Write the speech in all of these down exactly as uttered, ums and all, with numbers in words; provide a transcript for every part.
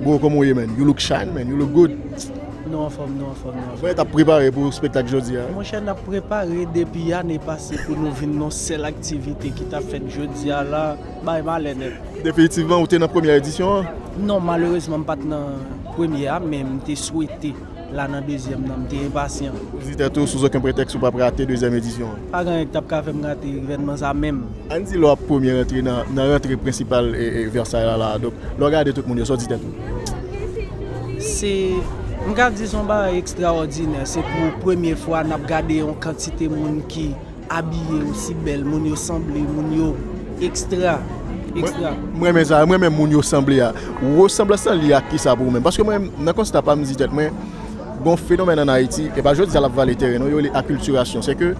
Bro, kòman w ye, man? You look shine, man. You look good. Nou anfòm, nou anfòm, nou anfòm. Mwen t ap prepare pou spektak jodi a. Monchè, n ap prepare depi ane pase pou nou vin nan sèl aktivite ki t ap fèt jodi a la, bay malè nèt. Definitivman, ou te nan premyè edisyon an? Non, malerezman, m pa t nan premye a, men m te swete la nan dezyèm nan, m te enpasyan. Ou di tèt ou, sou okenn pretèks, ou p ap rate dezyèm edisyon an. Pa gen anyen ki t ap ka fè m rate evènman sa menm. Ann di lè w ap premye rantre nan, nan rantre prensipal e, e Versailles la, la. Donk, lè w gade tout moun yo, sa w di tèt ou? Se, m ka di se yon bagay ekstraòdinè. Se pou premye fwa n ap gade yon kantite moun ki abiye osi bèl, moun yo sanble, moun yo ekstra, ekstra. Mwen renmen sa, mwen renmen moun yo sanble a. Resanblans lan li ak kisa pou ou menm? Paske mwen, nan konsta pa m di tèt mwen, gon fenomèn ann Ayiti, e pa jodi a l ap vale teren non, yo rele akiltirasyon. Se ke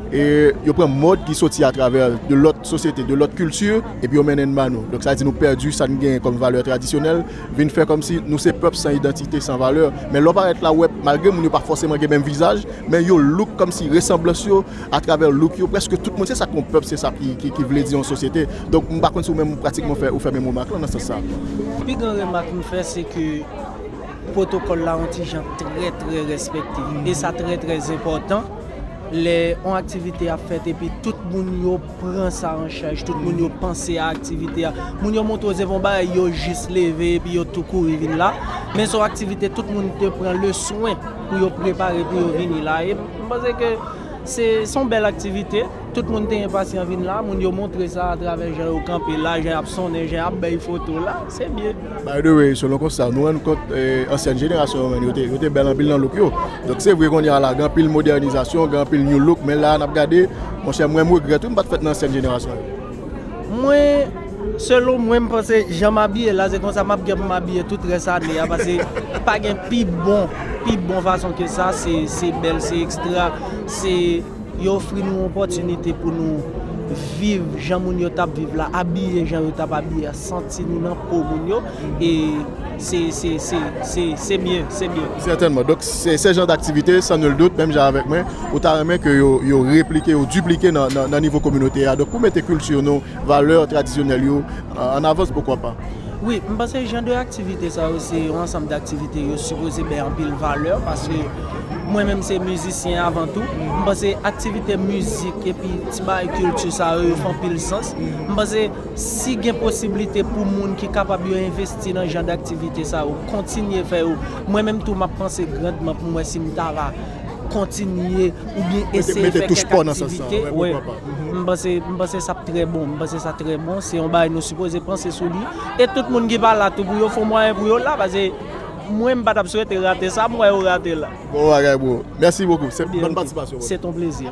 e yo pran mòd ki soti atravè de lòt sosyete, de lòt kilti, epi yo mennen n ba nou. Donk sa vle di nou pèdi sa n genyen kòm valè tradisyonèl, vin fè kòmsi nou se pèp san idantite, san valè. Men lè w parèt la, w wè, malgre moun yo pa fòseman gen menm vizaj, men yo look kòmsi resanblans yo, atravè look yo, prèske tout moun, se sa k yon pèp, se sa ki, ki, ki vle di yon sosyete. Donk m pa konn si ou menm pratikman fè, ou fè menm remak lan nan sans sa. Pi gran remak m fè, se ke pwotokòl la yon ti jan trè, trè respekte. E sa trè, trè enpòtan. Lè yon aktivite ap fèt epi tout moun yo pran sa an chaj, tout moun yo panse a aktivite a. Moun yo montre w se yon bagay, yo jis leve epi yo tou kouri vin la. Men se yon aktivite tout moun te pran le swen pou yo prepare pou yo vini la. E m panse ke se, se yon bèl aktivite. Tout moun te enpasyan vin la, moun yo montre sa atravè jan yo kanpe la, jan y ap sonnen, jan y ap bay foto la. Se byen. By the way, selon konsta, nou rann kont eh, ansyèn jenerasyon yo menm, yo te, yo te bèl anpil nan look yo. Donk se vre kounye a la, gen anpil modènizasyon, gen anpil new look, men la n ap gade, monchè, mwen m regrèt wi m pa t fèt nan ansyèn jenerasyon yo. Mwen, selon mwen, m panse jan m abiye la, se konsa m ap gen pou m abiye tout rès ane a, paske pa gen pi bon, pi bon fason ke sa, se, se bèl, se ekstra, se yo ofri nou opòtinite pou nou viv jan moun yo t ap viv la, abiye jan yo t ap abiye a, santi nou nan po moun yo, e se, se, se, se, se byen, se byen. Sètènman. Donk se, se jan d aktivite, san nil dout, menm jan avèk mwen, ou ta renmen ke yo, yo replike, yo diplike nan, nan, nan nivo kominote a. Donk pou mete kilti nou, valè tradisyonèl yo, an avans, poukwa pa? Wi, m panse jan de aktivite sa yo se yon ansanm de aktivite yo sipoze bay anpil valè, paske mwen menm se mizisyen avan tou. M panse aktivite mizik epi ti bagay kilti sa yo, yo fè anpil sans. M panse si gen posiblite pou moun ki kapab yo envesti nan jan de aktivite sa yo, kontinye fè yo. Mwen menm tou m ap panse grandman pou m wè si m ta va kontinye oubyen eseye fè kèk aktivite. M panse, m panse sa ap trè bon, m panse sa trè bon, se yon bagay nou sipoze panse sou li. E tout moun ki pa la tou pou yo fè yon mwayen pou yo la, paske mwen m pa t ap swete rate sa, m wè yo rate la. Bon bagay bro. Mèsi bokou. Se bòn patisipasyon bro. Se ton plezi.